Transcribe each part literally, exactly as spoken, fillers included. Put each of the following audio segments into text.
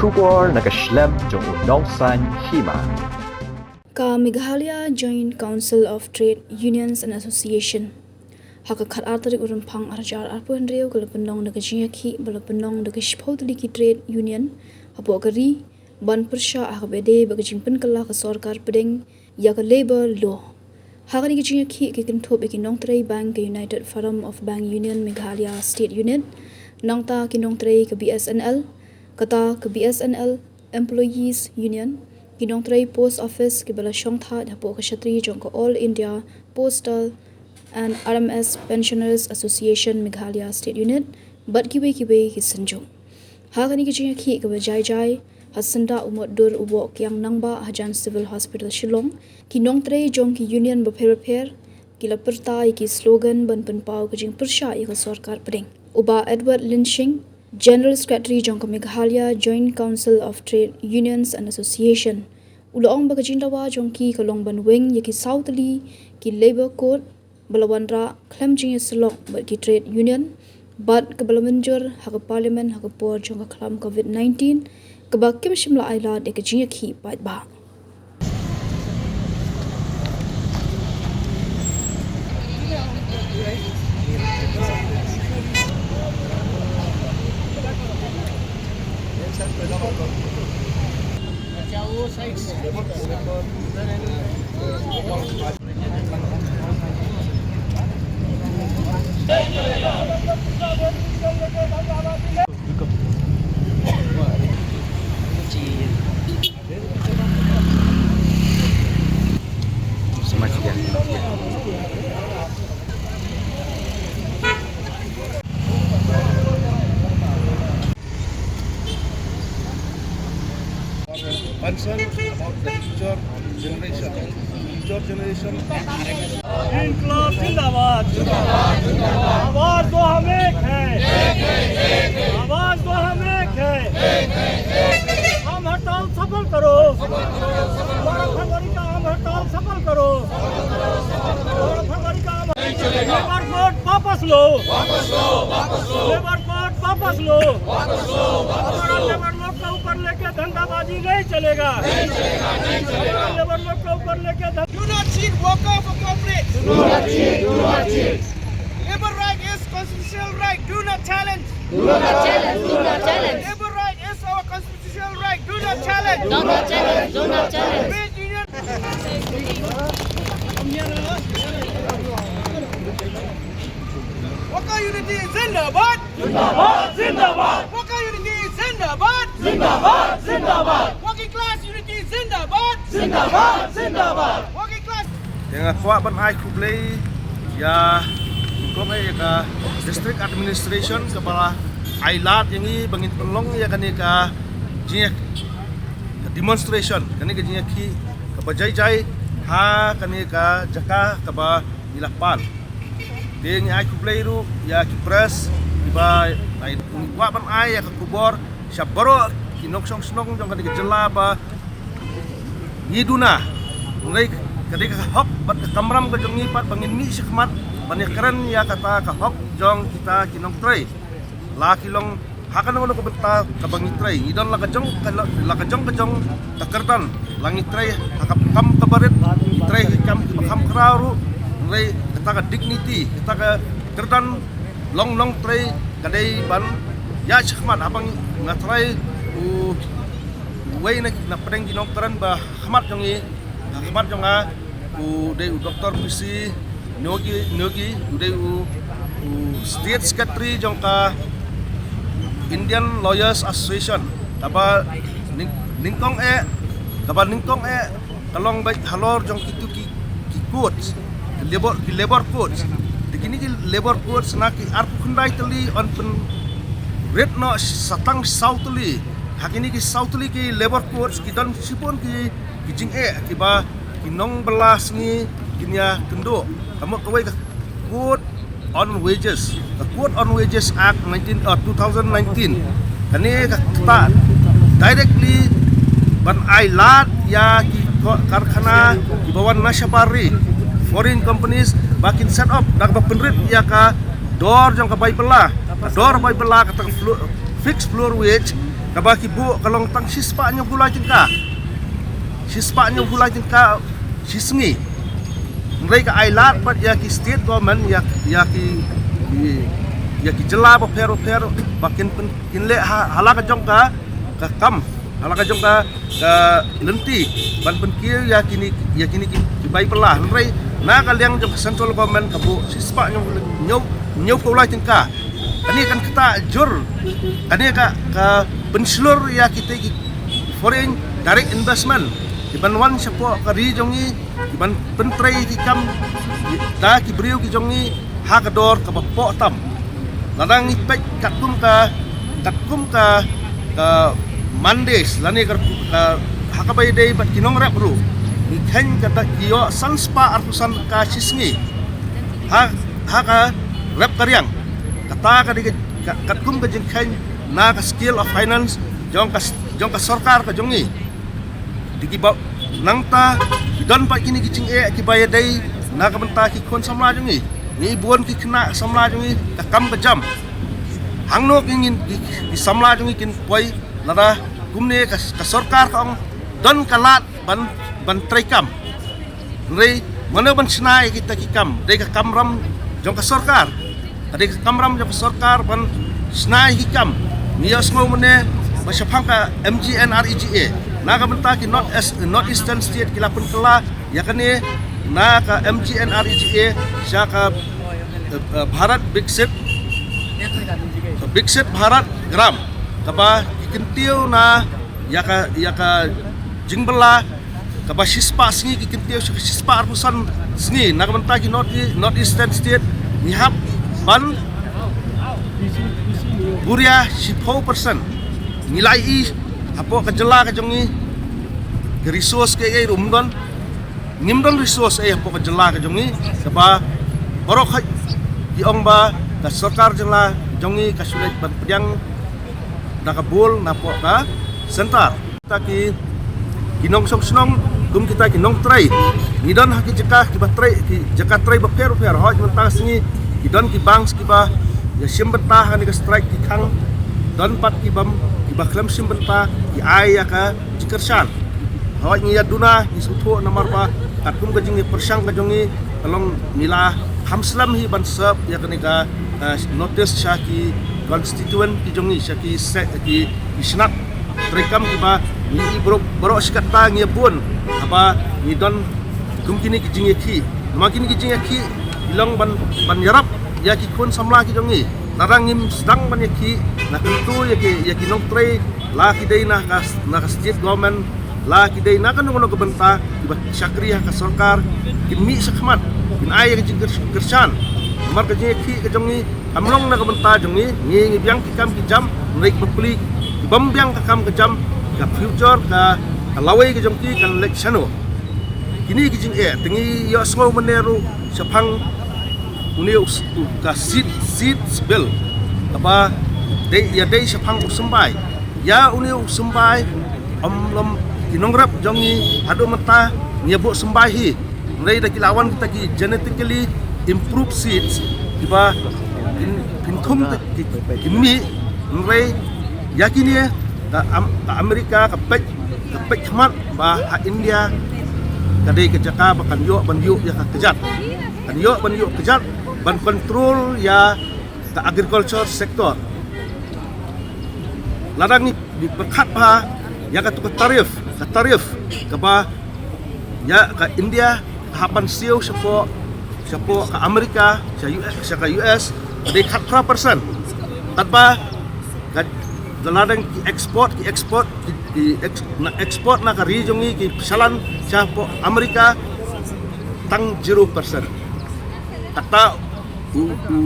Khubor na ka shlem jong u Nongsaiñ Hima. Ka Meghalaya Joint Council of Trade Unions and Association, ha ka khatar tarik u Rymphang arhajar arphew hynriew, ka la pynlong da ka jingïakhih ba la pynlong da ka shiphew tylli ki trade union hapoh ka ri, ban pyrshah ha kaba ïadei bad ka jingpynkylla ka sorkar pdeng ïa ka Labour Law. Ha kane ka jingïakhih ki kynthup ïa ki nongtrei bank ka United Forum of Bank Union Meghalaya State Unit, nangta ki nongtrei ka B S N L, kata ka B S N L Employees Union, ki nongtrei Post Office kiba la shongthait hapoh ka shatri jong ka All India Postal and R M S Pensioners Association Meghalaya State Unit, bad kiwei kiwei ki synjuk. Ha kane ka jingïakhih kaba jai jai ha syndah u Motdur u Woh Kiang Nangbah hajan Civil Hospital Shillong, ki nongtrei jong ki union bapher bapher ki la pyrta ïa ki slogan ban pynpaw ka jingpyrshah ïa ka sorkar pdeng. U Bah Edward Lyngshing, General Secretary jong ka Meghalaya Joint Council of Trade Unions and Association, u la ong ba ka jingdawa jong ki ka long ban weng ïa ki saw tylli ki Labour Code ba la wanrah khlem jingïasyllok bad ki trade union, bad kaba la mynjur ha ka Parliament ha ka por jong ka khlam covid nineteen, kaba kim shym la ailad ïa ka jingïakhih paidbah. Concern about the future generation. Future generation. इंकलाब जिंदाबाद। आवाज दो हम एक है। आवाज दो हम एक है। आम हड़ताल सफल करो। बारह फरवरी का आम हड़ताल सफल करो। बारह फरवरी का आम, लेबर कोड वापस लो। लेबर कोड वापस लो। हमारा लेबर लोग का ऊपर लेके धंधाबाजी नहीं चलेगा। हमारा लेबर लोग का ऊपर लेके धं- Do not cheat, worker for corporate. Do not cheat, do not cheat. Labour right is constitutional right. Do not challenge. Do not challenge, do not challenge. Labour right is our constitutional right. Do not challenge. Do not challenge, do not challenge. Trade union. Worker unity zindabad. Zindabad, zindabad. Worker unity zindabad. Zindabad, zindabad. Working class unity zindabad. Zindabad, zindabad. Working class. Ïa nga kwah ban ai khublei ïa, kong ïa ka District Administration kaba la ai lad ïa ngi ba ngin pynlong ïa kane ka jingïa, ka demonstration, kane ka jingïakhih kaba jai jai ha kane ka jaka kaba ngi la pan. Te ngi ai khublei ruh ïa ki press kiba ai, ngi kwah ban ai ïa ka khubor sha baroh ki nongshong shnong jong kane ka jylla ba ngi duna. Hynrei ka dei ka hok bad ka kamram ka jong ngi pat ba ngin mih shakhmat ban ïakren ïa kata ka hok jong kita ki nongtrei. La ki long ha kano kano ka bynta kaba ngi trei, ngi don la ka jong ka, la ka jong ka jong ka kyrdan, la ngi trei ha ka kam kaba rit, ngi trei ha ki kam kiba kham khraw ruh, hynrei kata ka dignity, kata ka kyrdan long nongtrei ka dei ban ïaid shakhmat. Haba nga tharai u, uwei na, na pdeng ki nongkren ba ha khmat jong ngi, ha khmat jong nga, u dei u Doktor P C Neogi, Neogi, u dei u, u State Secretary jong ka Indian Lawyers Association. Kaba nyng-, nyngkong eh, kaba nyngkong eh ka long beit halor jong kitu ki, ki codes, ki labor, ki labor codes. Te kine ki labor codes na ki arphew khyndai tylli yn pynrit noh sa tang saw tylli. Ha kine ki saw tylli ki labor codes ki don shibun ki, ki jingeh kiba ki nongbylla sngi kin ïa kynduh. Ka mut kawei ka code on wages, ka Code on Wages Act nineteen, uh, two thousand nineteen. Kane ka ktah directly ban ai lad ïa ki ko-, karkhana kiba wan na shabar ri, foreign companies, ba kin set up da kaba pynrit ïa ka dor jong ka bai bylla, ka dor bai bylla, kata ka flo-, fixed floor wage, Kaba ki buh ka long tang shispah hynñiewphew lai tyngka. Shispah hynñiewphew lai tyngka shi sngi. Hynrei ka ai lad pat ïa ki state government, ïa, ïa ki, ki, ïa ki jylla bapher bapher ba kin pyn-, kin leh ha, ha la ka jong ka, ka kam, ha la ka jong ka, ka lynti ban pynkiew ïa kine, ïa kine ki, ki bai bylla. Hynrei na ka liang jong ka central government ka buh shispah hynñiew, hynñiew, hynñiewphew lai tyngka. Kane kan ktah jur, kane ka, ka pynshlur ïa kita ki foreign direct investment kiban wan shapoh ka ri jong ngi, kiban pyntrei ki kam da ki briew ki jong ngi ha ka dor kaba poh tam. Lada ngi peit katkum ka, katkum ka, ka mandate lane ka, ka, ha kaba ïadei bad ki nongrep ruh, ngi kheiñ ka da ki ïoh san spah arphew san ka shi sngi ha, ha ka rep ka riang. Kata ka dei ka, ka, katkum ka jingkheiñ na ka scale of finance jong ka, jong ka sorkar ka jong ngi. Te kiba nangta ki don pat kine ki jingeh kiba ïadei na ka bynta ki khun samla jong ngi. Ngi bun ki khynnah samla jong ngi ka kam ka jam. Hangno ki ngin ki, ki samla jong ngi kin poi lada kumne ka, ka sorkar ka ong don ka lad ban, ban trei kam. Hynrei mano ban shna ïa kita ki kam? Dei ka kamram jong ka sorkar. Ka dei ka kamram jong ka sorkar ban shna ïa ki kam. Ngi ïohsngew mynne ba shaphang ka M G N R E G A na ka bynta ki North East, North Eastern State ki la pynkylla ïa kane na ka M G N R E G A sha ka, eh, eh, Bharat Viksit, Viksit Bharat Gram, kaba ki kyntiew na ïa ka, ïa ka jingbylla kaba shispah sngi, ki kyntiew sha ka shispah arphew san sngi na ka bynta ki North E-, North Eastern State. Ngi hap ban buria shiphew percent. Ngi la ïohi hapoh ka jylla ka jong ngi ka resource kaei kaei ruh ym don. Ngim don resource ei hapoh ka jylla ka jong ngi, kaba baroh khoit ki ong ba ka sorkar jylla jong ngi ka shu leit ban pdiang da ka bul napoh ka centre. Kita ki, ki nongshong shnong kum kita ki nongtrei, ngi don ha ki jaka kiba trei, ki jaka trei bapher bapher. Hooid, mynta ka sngi ki don ki banks kiba ïa shim bynta ha kane ka strike ki khang. Don pat ki bym, kiba khlem shim bynta, ki ai ïa ka jingkyrshan. Hooid, ngi ïa duna, ngi sngewthuh namar ba katkum ka jingïapyrshang ka jong ngi ka long ngi la kham slem hi ban serve ïa kane ka, eh, notice sha ki constituent ki jong ngi, sha ki se-, ki, ki shnat treikam kiba ngi i baroh, baroh shi katta ngi ïa bun haba ngi don kum kine ki jingïakhih. Namar kine ki jingïakhih ki long ban, ban ïarap ïa ki khun samla ki jong ngi. Lada ngim sdang ban ïakhih, nga kyntu ïa ki, ïa ki nongtrei, la ki dei na ka, na ka state government, la ki dei na kano kano ka bynta kiba shakri ha ka sorkar, kin mih shakhmat, kin ai ïa ka jingkyr-, kyrshan. Namar ka jingïakhih ka jong ngi kam long na ka bynta jong ngi. Ngi, ngi biang ki kam ki jam, hynrei ki bapli ki bym biang ka kam ka jam, ka future ka, ka lawei ka jong ki kan leit shano. Kine ki jingeh te ngi ïohsngew mynne ruh shaphang une u s-, u ka seat, seats bill, kaba dei, ïadei shaphang u symbai. Ïa une u symbai, ym lum, ki nongrep jong ngi haduh mynta ngi ïa buh symbai hi. Hynrei da ki la wan kita ki genetically improved seeds kiba kin, kin thum te ki, ki mih. Hynrei ïa kine ka Am-, ka America ka peit, ka peit khmat ba ha India ka dei ka jaka ba kan ïoh ban ïuh ïa ka kjat. Kan ïoh ban ïuh kjat ban control ïa ka agriculture sector. Lada ngi, ngi pyrkhat bha ïa katu ka tariff, ka tariff kaba ïa ka India ka hap ban siew shapoh, shapoh ka America, sha U S, sha ka U S, dei khatphra percent. Katba ka, lada ki export, ki export, ki, ki ex-, na export na ka ri jong ngi ki shalan shapoh America tang zero percent. Kata u, u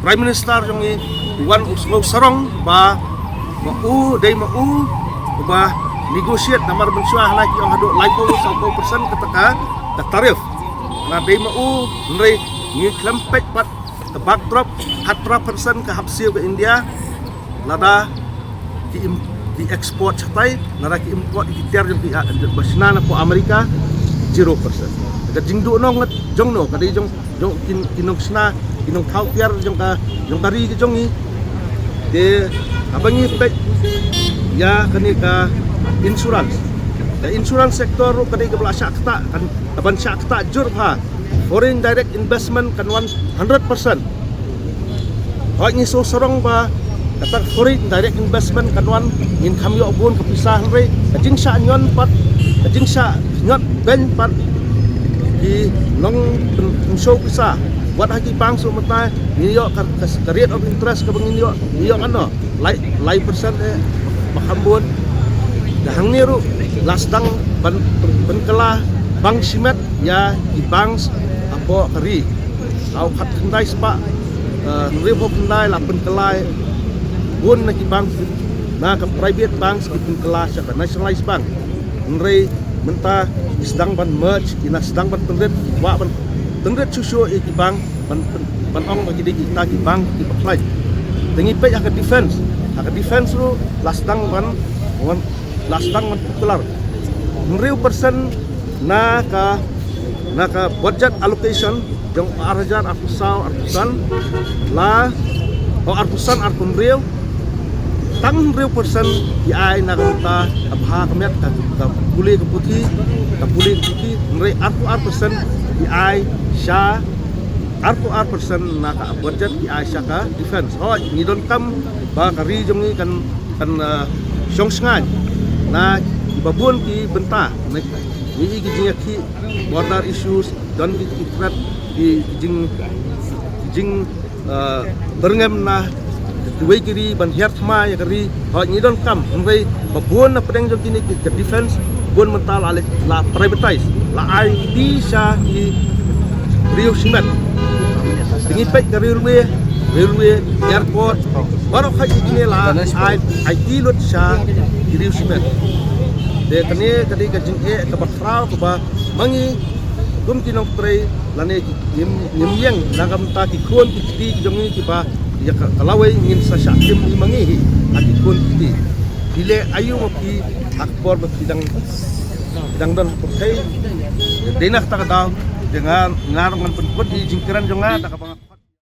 Prime Minister jong ngi u wan u sngew sarong ba, ba u dei ma u uba negotiate namar mynshuwa hana ki ong haduh laiphew sawphew percent kata ka, ka tariff. Na dei ma u, hynrei ngi khlem peit pat ka backdrop, khatphra percent ka hap siew ka India. Lada ki im-, ki export shatai, lada ki import ki tiar jong ki, ah, ba shna napoh America, zero percent. Ka jingduh nong ngat jong no, ka dei jong, jong ki, ki nongshna, ki nongthaw tiar jong ka, jong ka ri ka jong ngi. Te haba ngi peit Ïa kane ka insurance. Ka insurance sector ruh ka dei kaba la shah ktah, kan, ban shah ktah jur bha. Foreign direct investment kan wan hundred percent. Hooid, ngi sngewsarong ba kata ka foreign direct investment kan wan, ngin kham ïoh bun ka pisa, hynrei ka jingshah ñion pat, ka jingshah ñiot beiñ pat ki nongpynshoh pisa. Wat ha ki bank shuh mynta, ngin ïoh ka, ka, ka rate of interest kaba ngin ïoh, ngin ïoh katno? Lai, lai percent eh, ba kham bun. Te hangne ruh la sdang ban, ban pynkylla bank shimet ïa ki banks hapoh ka ri. Haw khatkhyndai spah, eh, hynriewphew khyndai la pynkylla bun na ki bank, na ka private banks ki pynkylla sha ka nationalized bank. Hynrei mynta ki sdang ban merge, ki na sdang ban pynrit, ki kwah ban pynrit shuh shuh ïa ki bank, ban, ban, ban ong ba ki dei kita ki bank kiba khlaiñ. Te ngi peit ha ka defense, ha ka defense ruh la sdang ban, ban, la sdang ban pynkylla. Hynriew percent na ka, na ka budget allocation jong ar hajar arphew saw arphew san, la, oh, arphew san arphew hynriew, tang hynriew percent ki ai na ka bynta ka bha ka miat, ka, ka pule ka puthi, ka pule ka puthi, hynrei arphew ar percent ki ai sha, arphew ar percent na ka budget ki ai sha ka defense. Hooid, ngi donkam ba ka ri jong ngi kan, kan, ah, shong shngaiñ na kiba bun ki bynta. Ngi i ki jingïakhih, border issues, don ki, ki threat, ki, ki jing, ki jing, ah, byrngem na kiwei ki ri ban hiar thma ïa ka ri. Hooid, ngi donkam, hynrei ba bun na pdeng jong kine ki, ki defense, bun mynta la, la, la privatize, la ai ti sha ki riew shimet. Te ngi peit ka railway, railway, airport, baroh kawei kine la ai, ai ti lut sha ki riew shimet. Te kane ka dei ka jingeh kaba khraw kaba ma ngi kum ki nongtrei lane ki ngim, ngim ïeng na ka bynta ki khun ki kti ki jong ngi kiba ïa ka, ka lawei ngin sa shah tim i ma ngi hi ha ki khun ki kti. Phi leh aïu ma phi ha ka por ba phi dang, dang don ha pyrthei. Dei na kata ka daw, dei nga, nga ruh ngan pynkut ïa i jingkren jong nga da kaba nga